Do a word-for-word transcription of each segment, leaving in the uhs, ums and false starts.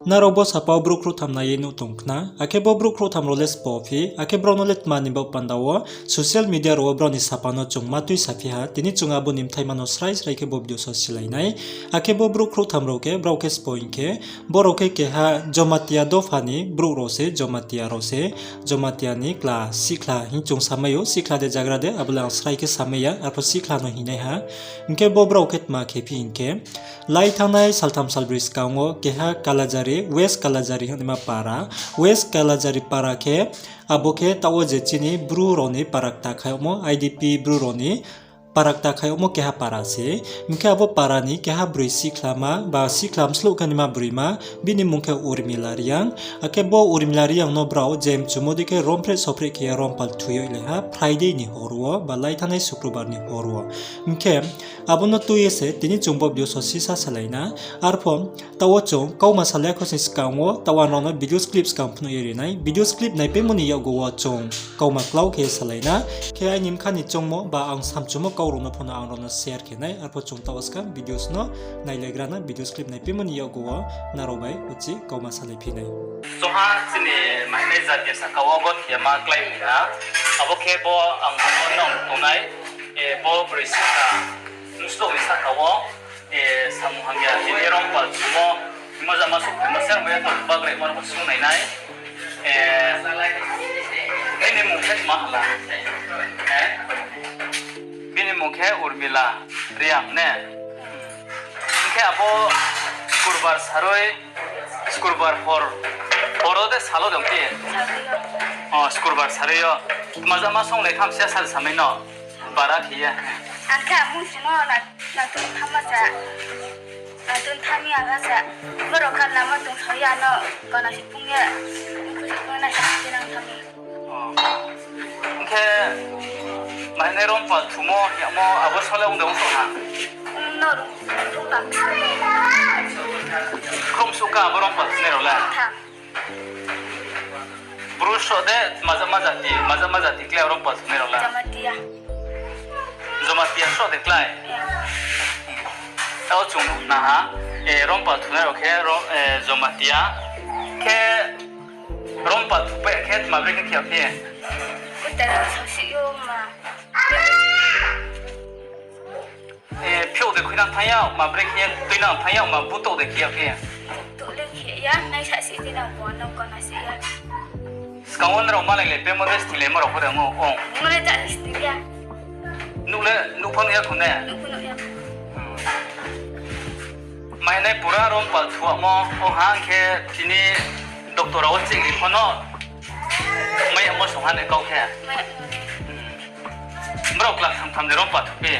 Nrao bo sapa wo brouh khrouhtham nai ye nuh tong khna, akhe bo brouh khrouhtham rao le sbo phi, akhe brao no le tma ni baoh panda wo social media rao wo brao ni sapa no chung ma tui saphi ha, tini chung abo ni bthaima no srai srai khe bo video so silai nai. Akhe bo brouh khrouhtham rao khe, brao khe sbo hing khe, bo rao khe keha Jamatia dopha ni brouh rao se, Jamatia rao se, Jamatia ni kla, sihkhla hing chung samai ou, sihkhla de jagra de, abo le ang srai khe samai ya, arpho sihkhla no hingnai ha. Hing khe bo brao khe tma khe phi hing khe, lai thanngnai saltham salbroi skang wo keha Kalajari, West Kalajari hingnaima para, West Kalajari para khe, abo khe taoh wo je chini Bru rao ni para kta khaiyagmo, I D P Bru rao ni para kta khaiyagmo keha para se. Hing khe abo para ni keha broi sihkhlama, ba sihkhla mslouh khe naima broima, bini mmung khe Urmila Reang. Akhe bo Urmila Reang no brao je mchumo dei khe romphre sophreh khe ye rompal thu yag lai ha, Friday ni hor wo, ba lai thanngnai Sukrobar ni hor wo. Hing khe, abo no tui ye se tini chung bo video so sisa salai na. Arpho, taoh wo chung kauma salai ya kho sing skang wo, taoh ang rao no videos clip skang phnuh ye ri nai. Videos clip naipaimo ni yakgu wo chung kauma klau khe salai na. Khe aini bkha ni choungmo ba ang samchumo kau rao no pho no ang rao no share khe nai. Arpho chung taoh wo skang videos no nailaigra na, videos clip naipaimo ni yakgu wo nrao bai uchih kauma salai phi nai. Choha chini mahinai jati saka wo bo thiyama klái phi na. Abo khe bo ang no tongnai, bo broi sihkhla mslouh ni saka wo, samung hamya tini rompal thumo, hingmo jama souhphaimo se, amo ya tong bagraimo no sung nai nai. Bini mmung khe tma hala. Bini mmung khe Urmila Reang ne. Hing khe abo Sukrobar saroi, Sukrobar hor, hor wo de sal wo de ongphi? O, Sukrobar saroi yo. Tma jama song le khamsiya sal samai no. Bara khe ye. Ang khe amung simo na, nangtun thama sa. Nangtun thami aga sa. Borok kha lama tong sao ya no, kana si pung ye. Mkhu si pung na sa, tinang thami. Hing khe, mahinai rompal thumo, yamo, abo sole ong de ong tong ha? Ong no, ong tong. Khrom suh kha abo rompal thunai rao le? Tham. Bru sroh de, maja, maja ti, maja, maja ti klái rompal thunai rao le? Jamatia. Jamatia sroh de klái? Tao chung nuh na ha, rompal thunai rao khe, Jamatia. Khe, rompal thupai khe, tma brekhe khe ya phi? Kutai rao saohsi yo ma. Phiouh de khuinang thanng ya, ma brekhe tuinang thanng ya, ma butouh de khe ya phi? Butouh de khe ya, nai sa si tuinang bo, nang kana si ya. Skang wo nrao malai le pemo de sting le moro kho de ong ou. Mole ta sting ya. Nuh le, nuh pho nuh ya kho ne? Nuh pho nuh ya. Mahinai pura rompal thuamo, o ha hing khe tini doctor rao wo chini pho no. Mai yamo song ha ne kau khe. Brao kla tham tham de rompal thuphi.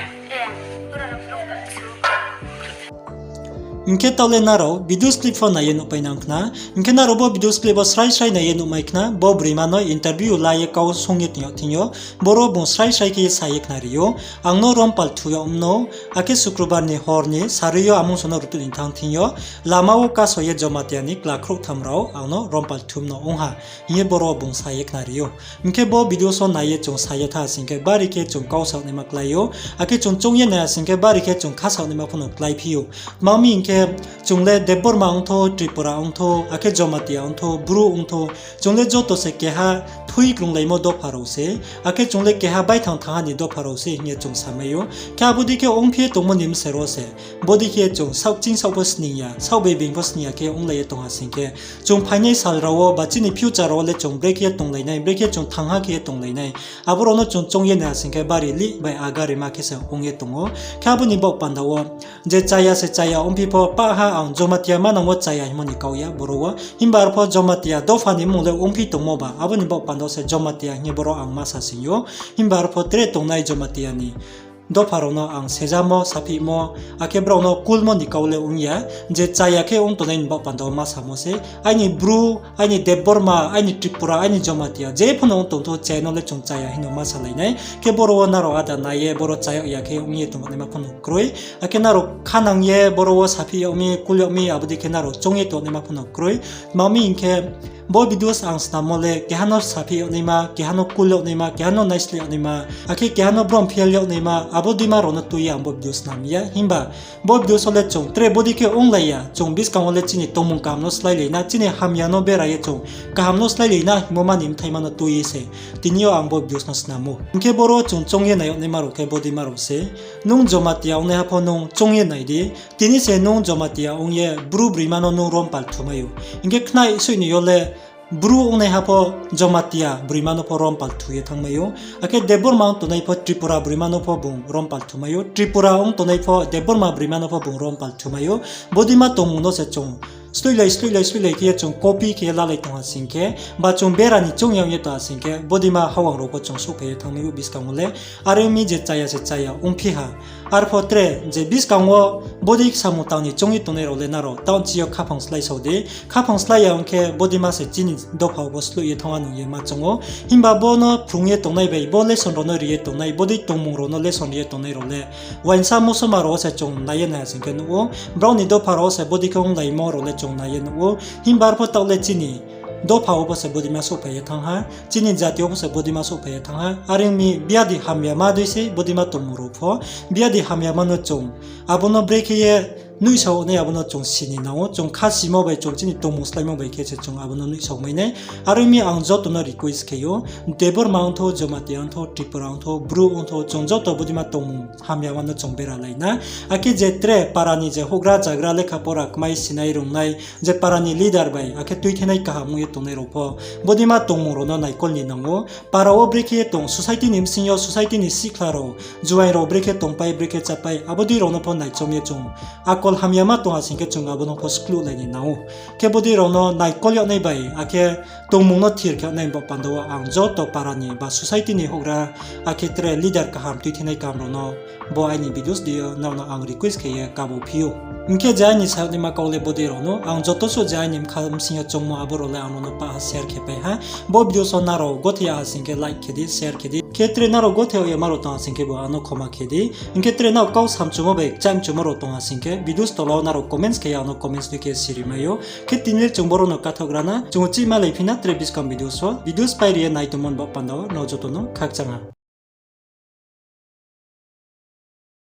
Hing khe taoh le nrao videos clip pho nai ye nuhpai nang khna. Hing khe nrao bo videos clip wo srai srai nai ye nuhmai khna. Bo broima no interview la ye kau song ye tong yag thing yo. Boro bung srai srai khe ye sa ye khnari ou. Ang no rompal thu yag mno, akhe Sukrobar ni hor ni sarui yo amung so no rutuh ni thanng thing yo, lama wo kaso ye Jamatia ni kla khrouhtham rao ang no rompal thu mno ong ha, hing ye boro bung sa ye khnari ou. Hing khe bo video so nai ye chung sa ye tha sing khe bari khe chung kau saoh naima klái ou, akhe chung choung ye nai ha sing khe bari khe chung kha saoh naima pho no kláiphi ou. Tma mi hing khe chung le Debbarma ongthou, Tripura ongthou, akhe Jamatia ongthou, Bru ongthou, chung le joto se keha thui krunglaimo dopha rao se, akhe chung le keha baithang thangha ni dopha rao se hing ye chung samai ou. Khe abo dei khe ongphi ye tongmo ni bsero se, bodei khe chung saoh ching saoh pho sning ya, saoh bai being pho sning ya khe onglai ye tong ha sing khe, chung phainai sal rao wo ba chini future rao wo le chung brekhe ye tonglai nai, brekhe chung thangha khe ye tonglai nai, abo rao no chung choung ye nai ha sing khe bari lih bai agarima khe se ong ye tong ou. Khe abo ni baoh panda wo, je chaya se chaya ongphi pho, pah ha ang Jamatia manang wo chaya hingmo ni kau ya boro wo. Himba arpho Jamatia dopha ni mmung le ongphi tongmo ba, abo ni baoh panda wo se Jamatia hing ye boro ang ma sa sing ou. Himba arpho tre tongnai Jamatia ni dopha rao no ang sejamo, saphihmo, akhe brao no kulmo ni kau le ong ya, je chaya khe ong tongnai ni baoh panda wo ma samo se. Aini Bru, aini Debbarma, aini Tripura, aini Jamatia, je pho no ong tongthou, chaya no le chung chaya hing no ma salai nai. Khe boro wo nrao ada nai ye, boro chaya ya khe ong ye tongnaima pho no kroi. Akhe nrao khanang ye, boro wo saphih yag mi, kul yag mi, abo dei khe nrao choung ye tongnaima pho no kroi. Tma mi hing khe, Bo videos ang snammo le keha no saphi yag naima, keha no kul yag naima, keha no naisleh yag naima, akhe keha no brom phiyal yag naima, abo deima rao no tui ye ang bo video snam ya. Himba bo videos wo le chung tre bodei khe onglai ya, chung buskang wo le chini tongmung kaham no sláilai na, chini hamya no bera ye chung kaham no sláilai na hingmo ma ni bthaima no tui ye se tini yo ang bo videos no snam ou. Hing khe boro chung choung ye nai yag naima rao khe bodeima rao se. Nung Jamatia ongnaiha pho nung choung ye nai di. Tini se nung Jamatia ong ye Bru broima no nung rompal thumai ou. Hing khe khnai soih ni yo le Bru ongnaiha pho Jamatia broima no pho rompal thu ye thanngmai ou. Akhe Debbarma ong tongnai pho Tripura broima no pho bung rompal thumai ou. Tripura ong tongnai pho Debbarma broima no pho bung rompal thumai ou. Bodeima tongmung no se chung sloihlai, sloihlai, sloihlai khe ye chung copy khe ye lalai tong ha sing khe, ba chung bera ni choung ya ong ye tong ha sing khe, bodeima hawang rao pho chung souhphai ye thanngmai ou buskang wo le. Are ong mi je chaya se chaya ongphi ha. Arpho tre je buskang wo bodei samung tang ni choung ye tongnai rao le nrao taoh chi yo khaphang slái sao di. Khaphang slái ya ong khe bodeima se chini dopha wo pho sloih ye thanng anung ye ma choung ou. Himba bo no phrung ye tongnai bai, bo lesson rao no ri ye tongnai, bodei tongmung rao no lesson ri ye tongnai rao le uaingsa mosoma rao wo se chung nai ye nai ha sing khe nuh ou. Brao ni dopha rao wo se bodei khe onglaimo rao le chung nai ye nuh ou. Himba arpho taoh le chini dopha wo pho se bodeima souhphai ye thanng ha, chini jati wo pho se bodeima souhphai ye thanng ha. Are ong mi biadi hamyama dei se bodeima tongmung rao pho, biadi hamyama no chung abo no brekhe ye nuhsao nai, abo no chung si ni nang ou. Chung kha simo bai chung chini tongmung sláimo bai khe se chung abo no nuhsao mai nai. Are ong mi ang joto no request khe ou, Debbarma ong thou, Jamatia ong thou, Tripura ong thou, Bru ong thou, chung joto bodeima tongmung hamyama no chung bera lai na. Akhe je tre para ni je houhgra zagra lekha pora kmai sinai rungnai, je para ni leader bai akhe tuithenai kaham ong ye tongnai rao pho bodeima tongmung rao no naikol ni nang ou. Para wo brekhe ye tong, society ni bsing yo society ni sihkhla rao, juaing rao brekhe tongpai, brekhe chápai, abo dei rao no pho naichom ye chung akol hamyama tong ha sing khe chung abo no pho skluhlai ni nang ou. Khe bodei rao no naikol yag nai bai akhe tongmung no thir khe yag nai baoh panda wo ang joto para ni ba society ni houhgra, akhe tre leader kaham, tuithenai kaham rao no bo aini videos di yo nrao no ang request khe ye kabo phi ou. Hing khe je aini sa yag naima kau le bodei rao no, ang joto suh je aini bkha bsing yo choungmo abo rao le ang nrao no pah ha share khe pai ha. Bo videos wo nrao gothe ya ha sing khe like khe di, share khe di. Khe tre nrao gothe yag yama rao tong ha sing khe bo ang no khoma khe di. Hing khe tre nrao kau samchumo bai kchaimchumo rao tong ha sing khe videos tola wo nrao comments khe ye ang no comments dei khe siri mai ou. Khe tini le chung boro no kathaohgra na, chung uchih malaiphi na tre buskang videos wo. Videos pai ri ye nai tongmo ni baoh panda wo nrao joto no khakchang ha.